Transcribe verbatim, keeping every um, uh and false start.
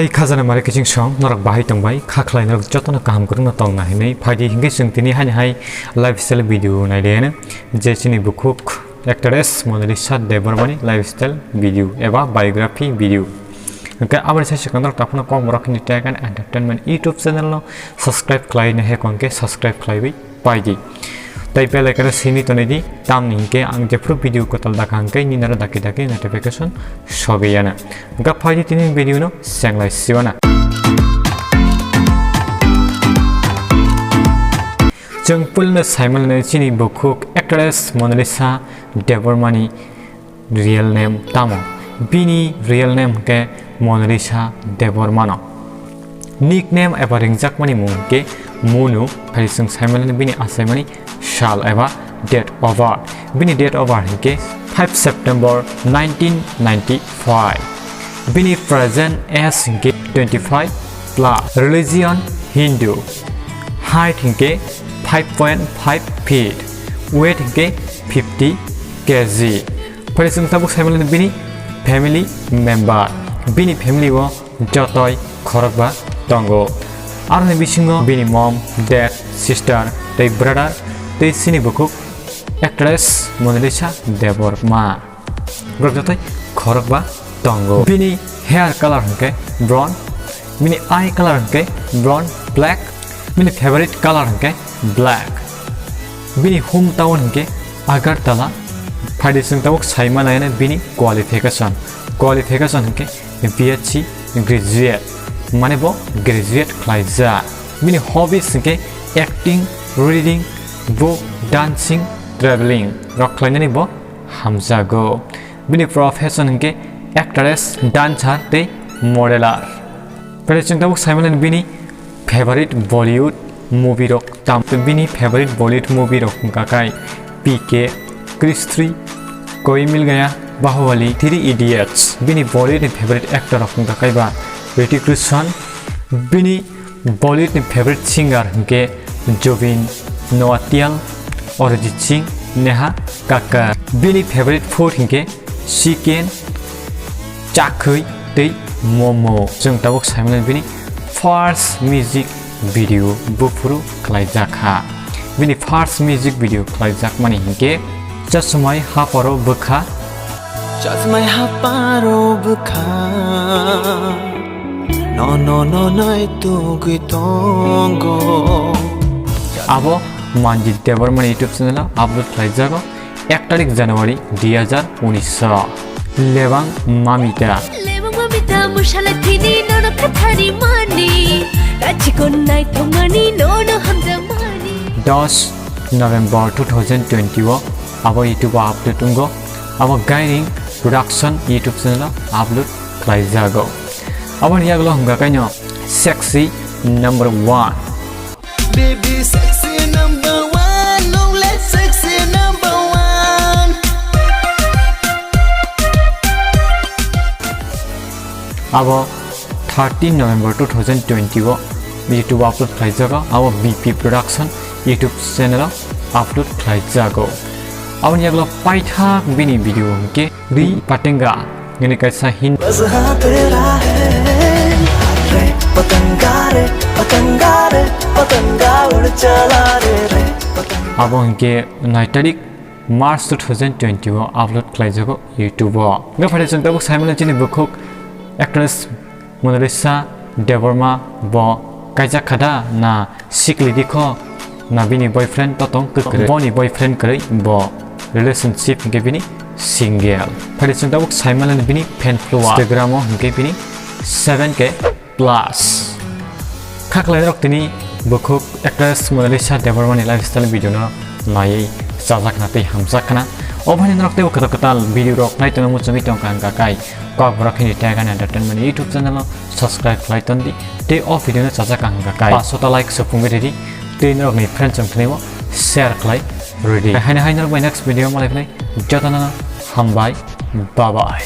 Ei khajana mari kiching song norok bahai tongbai, kha khlai norok jotono kaham kwrwngno tongna hinwi phaidi, hinkhe chwng tini haini hai lifestyle video naidi, je chini bukhuk actress Monalisa Debbarmani lifestyle video eba biography video. Hinkhe aboni sai swkang norok taphano kok borok hini Tech and Entertainment YouTube channel no subscribe khlai na hekon khe subscribe khlaiwi paidi. Tai bell icon-o simi tonwi di, tamni hinkhe ang jephru video kwtal dakha hinkhe nini aro daki daki notification sogwi yana. Hinkhe phaidi tini video no senglai siwana. Chwng puilno saimanlai chini bukhuk actress Monalisa Debbarmani real name tamo? Bini real name hwnkhe Monalisa Debbarmano. Nickname eba ringjakmani mung hwnkhe Monu, phai chwng saimanlai bini achaimani sal eba date of birth. Bini date of birth hwnkhe five September nineteen ninety-five. Bini present age hwnkhe twenty-five plus. Religion Hindu. Height hwnkhe five point five feet. Weight hwnkhe fifty K G. Phai chwng tabuk saimanlai bini family member. Bini family o jotoi khorokba tongo. Aroni bisingo bini mom, dad, sister, tei brother, tei chini bukhuk actress Monalisa Debbarma. Borok jotoi khorokba tongo. Bini hair color hwnkhe brown, bini eye color hwnkhe brown black, bini favorite color hwnkhe black. Bini hometown hwnkhe Agartala. Phaidi chwng tabuk saimanlaina bini qualification. Qualification hwnkhe B S C graduate, mane bo graduate khlaijak. Bini hobbies hwnkhe acting, reading, book, dancing, traveling rok khlainani bo hamjago. Bini profession hwnkhe actress, dancer tei modeler. Phaidi chwng tabuk saimanlai bini favorite Bollywood movie rok tam. Bini favorite Bollywood movie rok wngkha khe P K, Krish three, Koi Mil Gaya, Bahubali, Three Idiots. Bini Bollywood ni favorite actor rok wngkha khe ba Hrithik Roshan. Bini Bollywood ni favorite singer hwnkhe Zubeen Nautiyal, Arijit Singh, Neha Kakkar. Bini favorite food hwnkhe chicken, chakhwi tei momo. Chwng tabuk saimanlai bini first music video buphuru khlaijak kha. Bini first music video khlaijakmani hwnkhe Chasmai Haparo Bwkha. Chasmai Haparo Bwkha. No, no, no, nai tugwi tongo. Abo Manjit Debbarmani YouTube channel o upload khlaijago. Ek tarik January dui hajar unis o. Lebang Mamita. Lebang Mamita, mwsala thini nono khathari mani. Rachikon naithokmani nono hamjakmani. Dos November two thousand twenty o abo YouTube o upload wngo. Abo Gairing Production YouTube channel o upload khlaijago. Aboni yagulo hwnkha kaino Sexy Number One. Baby sexy number one, long live sexy number one. Abo thirteen November two thousand twenty o YouTube upload khlaijago, abo B P Production YouTube channel o upload khlaijago. Aboni yagulo paithak bini video hwnkhe Ri Patenga, nini kaisa Hindi. Bas haan tera hai, re patanga re, patanga re, patanga ud chala re, re patanga. Abo hwnkhe nine tarik March two thousand twenty o upload khlaijago YouTube o. Hwnkhe phaidi chwng tabuk saimanlai chini bukhuk actress Monalisa Debbarma bo kaijak kha da na sikli di kho na bini boyfriend to tong kwrwi. Boni boyfriend kwrwi bo relationship hwnkhe bini single. Phaidi chwng tabuk saimanlai bini fan follower Instagram o hwnkhe bini seven K plus. Kha khlairok tini bukhuk actress Monalisa Debbarmani lifestyle video no naiwi chajakna tei hamjakna. Obhani norok teibo kwtal kwtal video rok nai tongna muchungwi tongkha hwnkha kai kok borok hini Tech and Entertainment YouTube channel o subscribe khlai tondi tei o video no chajakha hwnkha kai paanch sota like supungwi ridi tei norokni friends rok thani bo share khlai ridi. Haino hai norok bai next video malai phinai jotono hambai, bye bye.